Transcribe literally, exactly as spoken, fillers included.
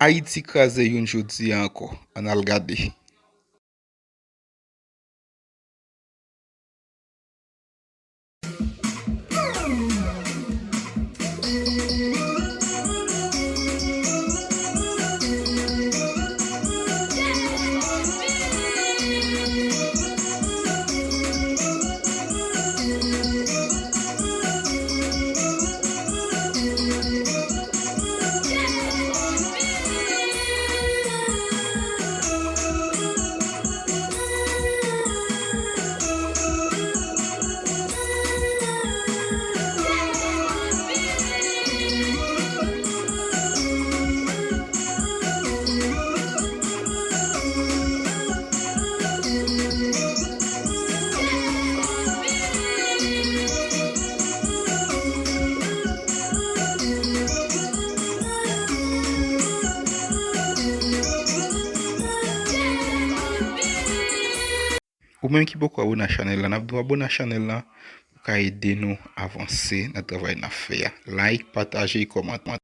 Ayiti kraze youn jodi a ankò. Ann al gade. Ou menm ki poko abone a chanèl la, n ap di w abone a chanèl la pou ka ede nou avanse nan travay n ap fè a. Like, pataje, kòmante.